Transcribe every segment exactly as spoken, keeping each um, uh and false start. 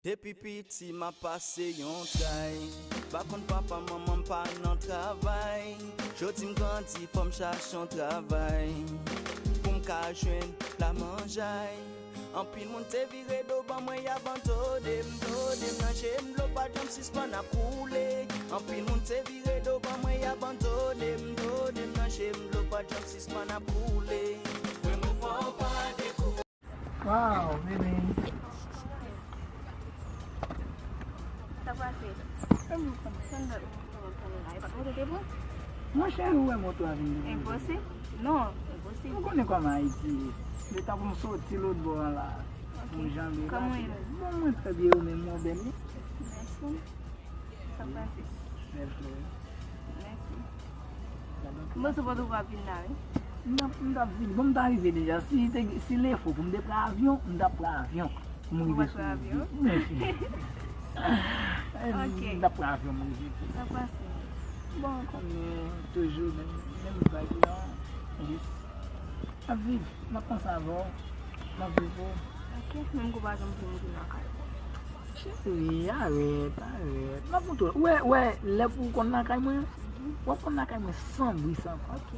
Depi piti m ap pase yon tray. Pa konn papa manman m pa nan travay. Jodi m grandi fò m chache yon travay. Pou m ka jwenn la manjay. Anpil moun te vire do ban mwen y abandone m, done m nan je m dlo pa janm sispann ap koule. Anpil moun te vire do ban mwen y abandone m, done m nan je m dlo pa janm sispann ap koule. Frè mwen fò w pa dekouraje. Wow, bebe. Sa pase? Monchè, ou wè moto a vin devan. Enposib? Non, enposib. Ou konnen kòman Ayiti ye. Leta pou m soti lòt bò an la. Ok. Pou m janbe la. Kòman w ye menm? Bon, mwen trè byen, ou menm, ou bèl wi. Mèsi. Sa pase? Bèl flè. Mèsi. Mwen sou pòt ou pa vin la, wi. M t ap, m t ap vini. Bon, m ta rive deja. Si te, si lefo pou m te pran avyon, m t ap pran avyon. Pou m rive sou. Ou pral pran avyon? Mèsi. Ok. M t ap pran avyon, m rive. Sa pase? Bon, konnen toujou menm, menm vag lan. Jis. M ap viv, m ap panse avè w, m ap viv ou. Ok, menm kou pa janm vle m retourne lakay ou. Cheri, arèt, arèt. M ap montre w. Ou wè, ou wè, lè pou w konn lakay mwen, w ap konn lakay mwen san bri, san kont. Ok,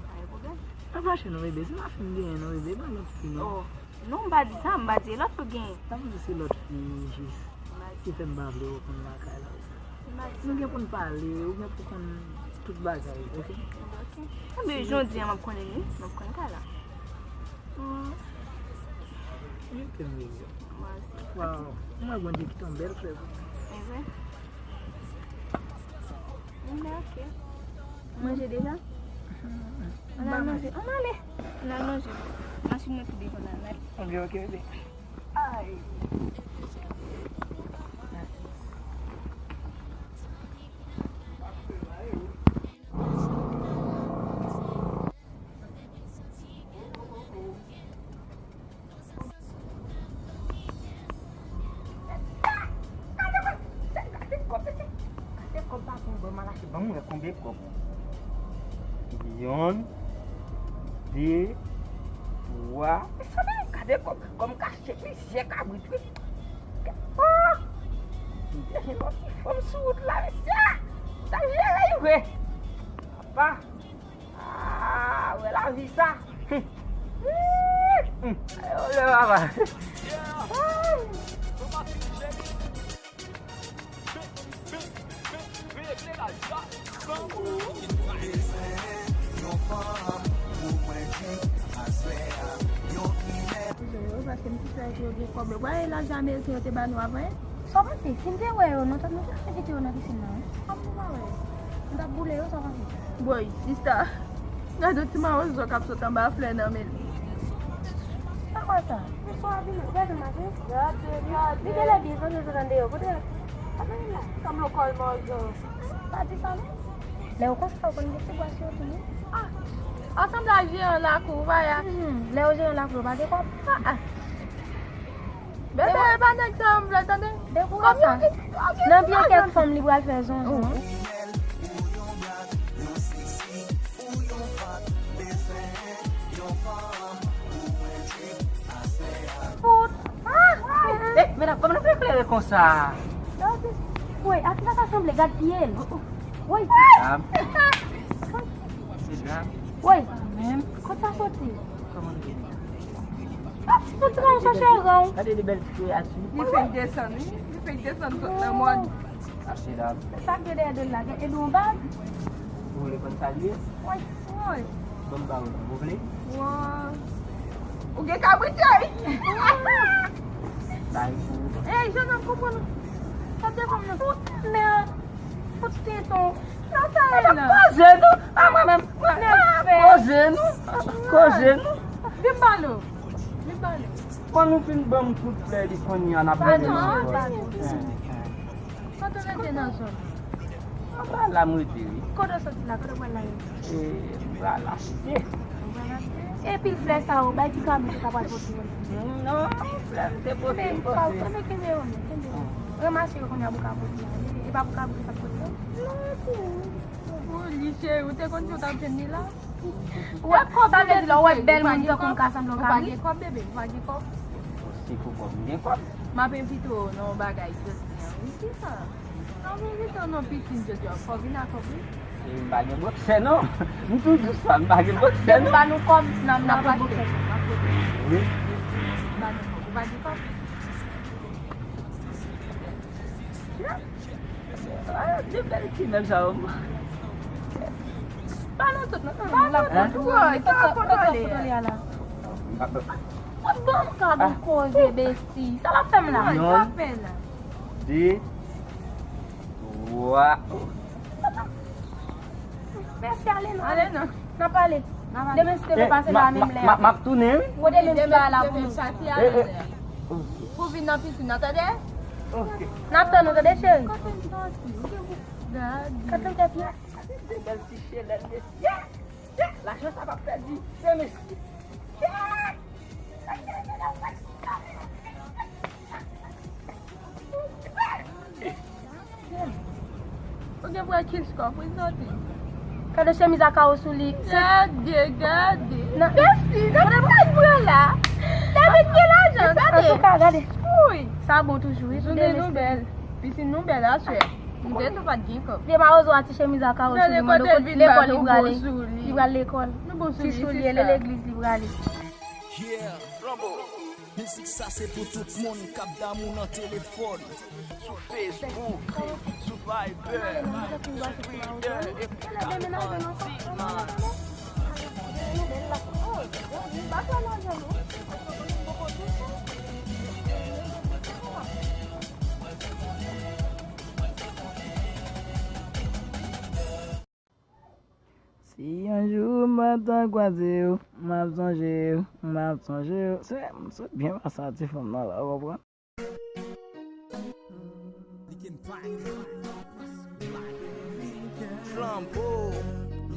pa gen pwoblèm. Pa fache non, bebe, se pa fi m genyen non, bebe, e pa lòt fi non. Oh, non, m pa di sa, m pa di e lòt fi w genyen. Sa vle di se lòt fi, jis. Ki fè m pa vle w konn lakay la. Nou gen pou n pale, ou gen pou konn tout bagay, ok? Ok. Enben, jodi a, m ap konnen wi, m ap konn kay la. Hmm. Mete m rive. Mèsi. Waw, mwen Bondye kite yon bèl flè pou mwen. Enben. Enben, ok. Manje deja? Ann al manje. Ann ale. Ann al manje. Machin nan tou devan nan. Ok, ok, bebe. Ay. Gade kòb, mesye. Gade kòb, patwon, ban m al achte, ban m wè konbyen kòb. Yonn, de, twa. Mezanmi, gade kòb, kòb m ka achte plizyè kabrit, wi. Oh! M te jwenn yon ti fanm sou wout la, mesye. M t ap jere li vre. Papa. Ah, wè lavi sa. Hum. Hum. Ayo, lè papa. Yo, paske m ti sè yo gen kòb. Wè laj ameriken yo te ba nou avan, en? Sa w panse? Si m te wè yo, nou t ap, nou t ap kite yo nan pisin nan, wi. Kòm nou pa wè yo, nou t ap boule yo, sa w panse? Woy, sista, gade yon ti mawozo k ap sot anba flè nan men l. Sa w wè sa? Mesye a vini, gade mache. Gade, gade. Li genlè byen santi sot andeyò. Kote l? Kote l la? Sanble yon kòl mawozo. Pa di sa non. Lè yo konsa, yo konn gen ti bwa sou yo tou, wi. Ah! Asanblaj jeyan lakou, ou pa ya. Hmm, lè yo jeyan lakou, yo pa gen kòb. Ah, ah. Bebe, e pa nèg sa m vle tande. Dekouraje sa. Nan pye kèk fanm li pral fè zonzon. Fout. Ah! Eh, medam, kòman nou fè klere konsa? Woy, a ki sa sa sanble? Gad pye l. Woy. Medam. Medam. Woy. Kot sa soti? Kòman nou ye? Tout gran chache ran. Gade de bèl ti kreyati. Li fèk desann, wi. Li fèk desann sot nan mòn. Sa k gen dèyè do l la? Gen edou yon bag? Ou vle konn sa l ye? Woy, woy. Ban m ba ou, ou vle? Woy. Ou gen kabrit yo, wi. Bay. Ey, jèn nonm, konprann ou. Sa te konn nan fout, men, fout tenton. Nan sa e la. Koze nou. A mwen menm. Koze nou. Koze nou. Vin balo. Vin balo. Kòm nou fin ban m tout flè li kounye a, n ap rele nou ankò. Kote w rete nan zòn? Anba la m rete, wi. Kote w soti la? Kote w pral la? E, m pral achte. Ou pral achte? Epi flè sa yo, bay ti kabrit ou ta pral pote yo. Non, flè m te pote, m pote. Men, kenbe yo, men, kenbe yo. Ranmase yo kounye a pou kabrit la. E pa pou kabrit sa pote yo? Non, pou ou. Pou li, cheri, ou te konn si w t ap jwenn li la? Ou wè kòb, sa vle di lè w wè bèl moun tankou m ka sanble yon kabrit? Ou pa gen kòb, bebe, ou pa gen kòb. Se pou kòb, m gen kòb. M ap envite w nan yon bagay jodi a, wi. Kisa? M ap envite w nan pikin jodi a, fò w vin ak kòb, wi. E m pa gen bòksè, non. M toujou sa, m pa gen bòksè, non. Ba nou kòb, n ap, n ap achte. Wi. Ba nou kòb, ou pa gen kòb? Ah, de bèl ti nèg sa yo. Ba nou tout, non? Ba nou tout, wi, ki ap kontwole a la. Bon, gad yon koze, besti. Sa l ap fè m la? Yon, de, twa. Mèsi, ale non. Ale non. N ap pale. Demen, si te vle pase la menm lè. M ap tounen, wi. Ou demen, si la, la pou nou. Pou vin nan pisin nan, tande? N ap tann ou, tande, cheri? Gade yon tèt, non. Gade de bèl ti chelèt, mesye. Lajan sa p ap pèdi, se mesye. Ou gen pran kiss kò, prezante. Gade chemiz a kawo sou li. Gade, gade. Nan, mèsi, gade sa l pran la. David gen lajan, gade. Antouka, gade. Wi. Sa bon toujou, wi. Jounen nou bèl. Pisin nou bèl aswè. M te tou pa t gen kòb. Vye mawozo a ti chemiz a kawo sou li, mande kote lekòl li prale. Li pral lekòl. Ti soulye, li legliz li prale. Yeah, Flanbo. Mizik sa se pou tout moun k ap damou nan telefòn, sou Facebook, sou Viber, sou Twitter, epi Kalanti, man. Si yon jou m pa ta kwaze w, m ap sonje w, m ap sonje w. Se, m sot byen pase a ti fanm nan la, ou konprann? Flanbo.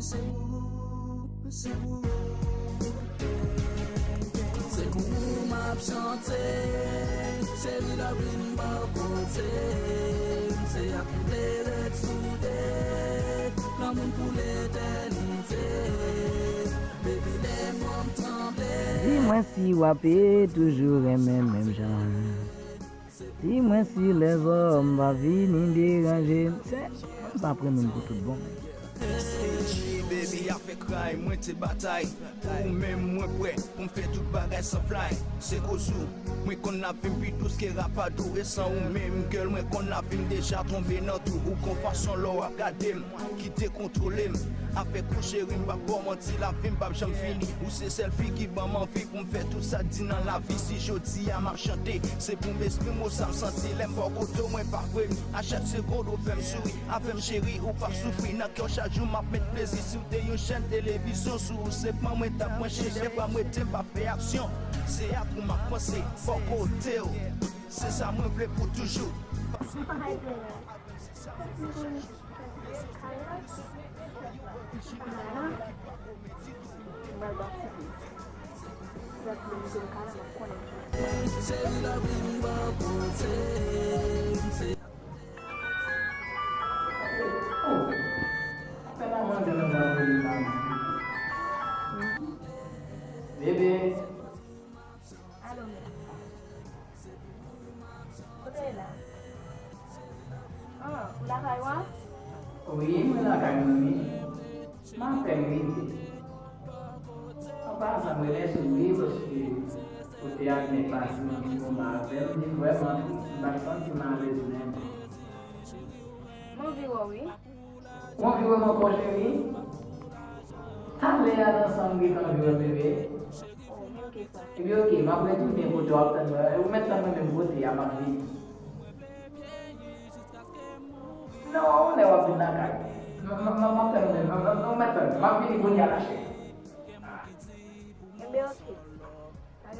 Se pou ou, se pou ou. Se pou ou m ap chante. Cheri, love vin bò kote m. Se ak ou m vle ret soude. Lanmou n pou letènite. Baby, lè mò m tranble. Di mwen si w ape toujou renmen menm jan. Di mwen si lèzòm pa vini deranje m. Se, m ap renmen m pou tout bon, men. S T G, baby, avèk Ray, mwen te batay. Pou ou menm, mwen prè pou m fè tout bagay san flay. Se koz ou, mwen konn lavi m pi dous ke rapadou. E san ou menm, girl, mwen konn lavi m deja tonbe nan twou. Ou gon fason lè w ap gade m ki dekontwole m. Avèk ou, cheri, m p ap ba w manti, lavi m p ap janm fini. Ou se sèl fi ki ban m anvi pou m fè tout sa k di nan lavi. Si jodi a m ap chante, se pou m eksprime w sa m santi. Lè m bò kote w, mwen pa fremi. A chak segond, ou fè m souri. Avè m, cheri, ou p ap soufri. Nan kè w chak jou, m ap met plezi. Si w te yon chèn televizyon, sou ou se pran mwen t ap branche. Dèfwa m rete, m pa fè aksyon. Se ak ou m ap panse, bò kote w. Se sa mwen vle pou toujou. Bebe. Alo, men. Kote w ye la? Ah, ou lakay ou a? Wi, mwen lakay mwen, wi. M apèn rive. An pasan, m remèsye w, wi, paske ou te admèt pase yon ti moman avè m. Li vrèman tris, m pa t santi m alèz menm. M anvi wè w, wi. Ou anvi wè m ankò, cheri? Talè a nan sa m gentan anvi wè, bebe. Oh, ok, sa. Ebyen, ok, m ap retounen kote w ap tann mwen. Ou mèt tann mwen menm kote a, m ap vini. Non, yon lè w ap vin lakay. M, m, m, m ap tann mwen, m, m, m, ou mèt tann mwen. M ap vini kounye a, la cheri. Enben, ok.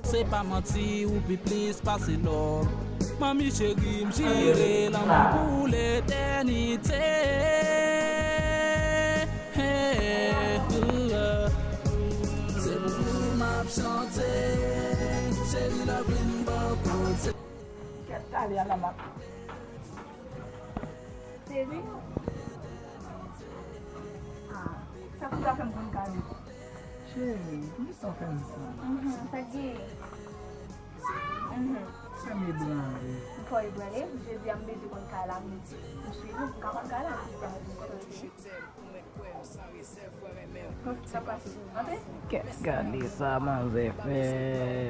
Se pa manti, ou pi plis pase lò. Manmi cheri, m jire lanmou pou letènite. Se pou ou m ap chante, cheri, love vin bò kote. Kèt, talè a la m ap. Cheri. Ah, sa pou ta fè m konn kale. Cheri, poukisa w fè m sa? Mhm, sa k genyen? Mhm. Fè m ebranle. M fè w ebranle, jodi a m bezwen konn kay la, m di, m swiv ou, m ka konn kay la, m di, m kote w rete. Sa pase. Antre. Kèt, gade sa manzè fè,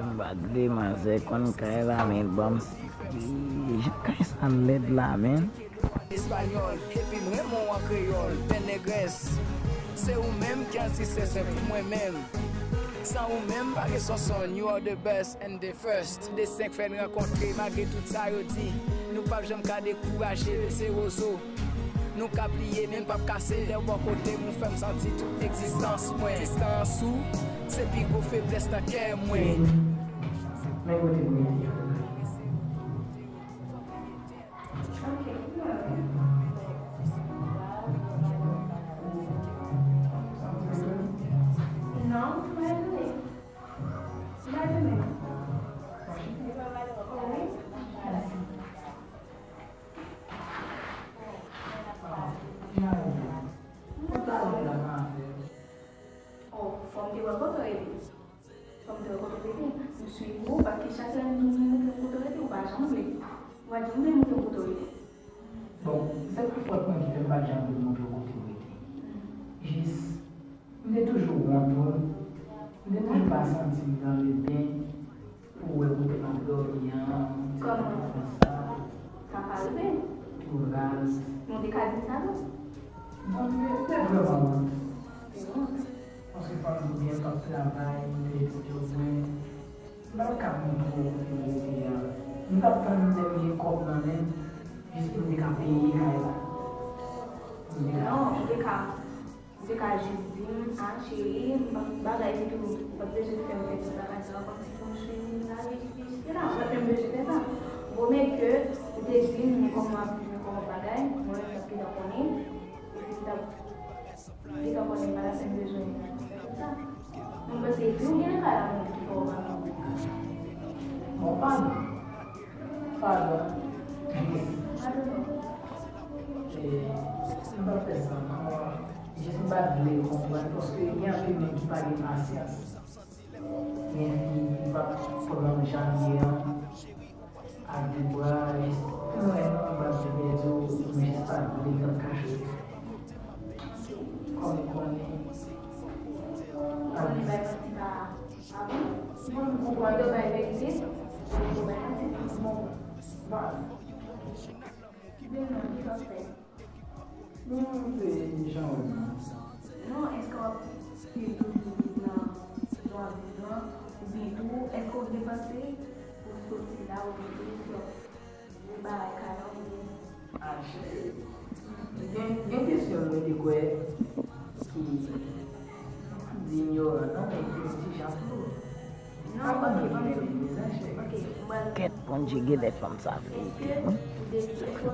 m pa t vle manzè konn kay la, men l ban m sipli. Jan kay sa lèd la, men. Espanyòl, epi m renmen w an kreyòl, bèl nègrès. Se ou menm ki an ti sèsè pou mwen menm. San ou menm, pa gen sonsonn, you are the best and the first. De senk fè n rankontre, malgre tout sa yo di. Nou p ap janm ka dekouraje, se wozo. Nou ka pliye, men n p ap kase. Lè w bò kote m, ou fè m santi tout egzistans mwen. Distans ou, se pi gwo feblès nan kè mwen. Men kote m rete. Oh, fò m te wè kote w rete. Fò m te wè kote w rete. M swiv ou, paske chak lè m di w montre m kote w rete, ou pa janm vle. Ou pa janm vle montre m kote w rete. Bon, se pa fòt mwen ki fè m pa t janm vle montre w kote w rete. Jis, m te toujou wont ou. M te toujou pa santi m dans le bain pou w wè kote m ap dòmi an. Kòman? Konsa. Sa pa rive. Tou raz. Men w te ka di m sa tou. Bon, m te, m te vrèman wont. Te wont. Paske fò m di w byen, m t ap travay, m te jete djòb mwen. M pa t ka montre w kote m rete a. M t ap tann lè m gen kòb nan men m, jis pou m te ka peye kay la. Pou m te ka. Non, ou te ka, ou te ka jis di m, a, cheri, m pa bagay ditou, ou pa t bezwen fè m fè ti bagay sa, kòmsi pou m swiv ou nan rejiste la, ou pa t menm bezwen fè sa. Vo mye ke ou te di m, men kòman w ap viv, men kòman w ap bagay, mwen menm m t ap gentan konnen, epi m t ap Li ka konnen pa la sèl bezwen fè tout sa. Mwen panse epi ou gen kay la moun ki fè w pa nan. Bon, padon. Padon. Padon. E, m pa fè sa ankò. Jis m pa t vle konprann, paske gen anpil moun ki pa gen pasyans. Gen fi ki p ap pran jan l ye an. Ak de bra, jis pou mwen, non, m pa t vle pèdi w, m jis pa t vle tann kache. Kòm ou konnen. Ou konnen bay manti pa, pa bon. Bon, m konprann. Ou dwe bay verite, ou dwe bay manti. Bon, ba. Kite non, ki sa fè? Non, se jan w wè m nan. Non, èske w ap viv toujou nan, nan viv lan? Oubyen tou, èske w gen panse pou w soti la, oubyen tou, si w ap repare kay la, oubyen. A, cheri. Gen, gen kesyon mwen te kwè ki, m p ap di inyoran, non, men ki yon ti jan tou. Kèt, Bondye, gen lè fanm sa vle ede m wi.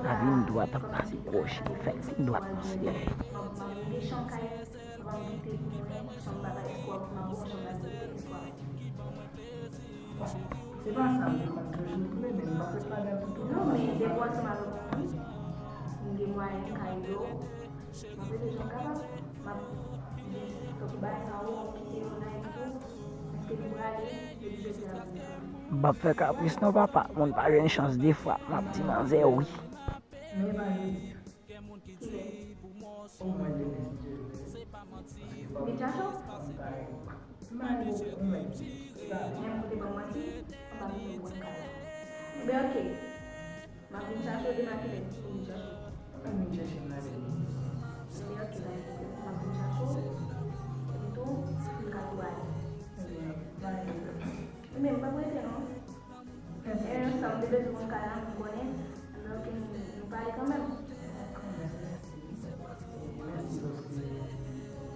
Lavi m dwat ap pase kwochi, fè m vin dwat nan syèl. Se pa sa m te konn toujou vle, men m pa fè pandan tout tan. Non, men depi w ansanm avèk yon moun, m gen mwayen m ka ede w. M ap ede jan m kapab. M ap jis, tankou bagay sa yo, m ap kite yo nan epi tou. Èske nou prale? Depi jodi a, nou prale. M p ap fè kapris non, papa. Moun pa jwenn chans de fwa. M ap di manzè wi. Men pa jodi a. Kilè? Omwen demen, si Dye vle. Paske fò m konn bagay. M pa gen pwoblèm. Menm ou te ban m manti, m pa gen pwoblèm kay la. Enben, oke. M ap vin chache w demen kilè pou m vin chache w. Mwen vin chèche m nan lè. Ebyen, oke, pa gen pwoblèm. M ap vin chache w. Epi tou, m ka tou ale. Ebyen, pa gen pwoblèm. Ebyen, m p ap rete non. Ebyen, sa m te bezwen konn kay la, m konnen. Ebyen, oke, nou, nou pale kanmenm. Kanmenm, mèsi. Mèsi paske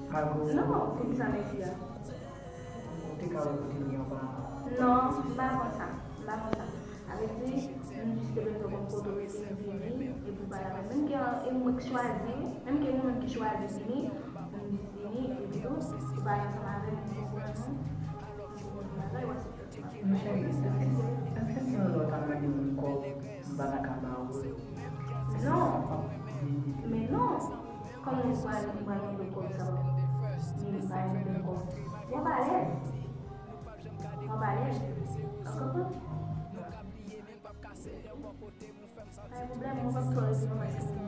malgre w. Non, poukisa mèsi a? Ou te ka wè kote m ye anba. Non, m pa konn sa. M pa konn sa. Sa vle di, m jis te bezwen konn kote w rete, m vini, epi w pale avè m. Menm ke e mwen ki chwazi, menm ke nou menm ki chwazi vini, m jis vini, epi tou, ou pale ansanm avè m, m konprann ou, m konprann bagay, w aksepte. Men cheri, èske, èske si yon lè w ta mande m yon kòb, m pa ta ka ba ou l? Non. Men non. Kòman ou pral, ou pral mande kòb sa w? Ni pa yon bèl kòb. W ap alèz. W ap alèz. Ou konprann? Pa gen pwoblèm, mwen konn twò rete, mwen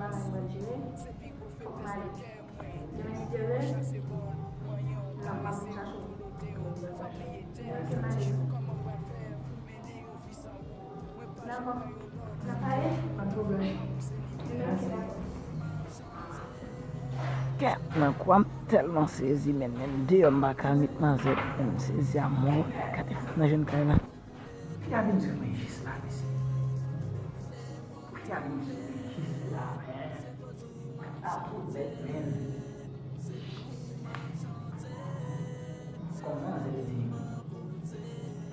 mèt mwen jere. Fòk m ale. Demen si Dye vle, m ap chache w. Oke, m ale. Dakò. N ap pale? Pa gen pwoblèm. Oke, dakò. Kè nan kwa, m tèlman sezi, men menm deyò m pa ka met manzè, men m sezi a mò. Gade nan jèn kay la. Fi a vin sou mwen jis la, mesye. Pou fi a vin sou mwen jis la, men. A tou bèt, men. Kòman se di?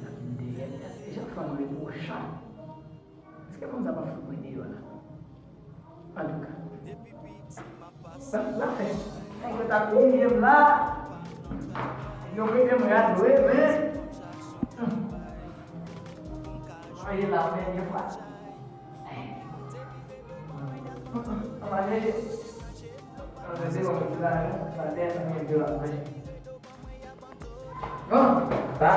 Gad m dèyè. Jan fanm repwochan. Èske fanm sa pa fout mwen deyò la? Antouka. Sa, sa fè. Nèg yo t ap imilye m la. Yo mete mwen a dwe, men. Hmm. Mwen ye la, men, yon fwa. Hmm, hmm, hmm. Ann ale. Ann ale, ann ale. Ann ale, ann ale. Bon, sa.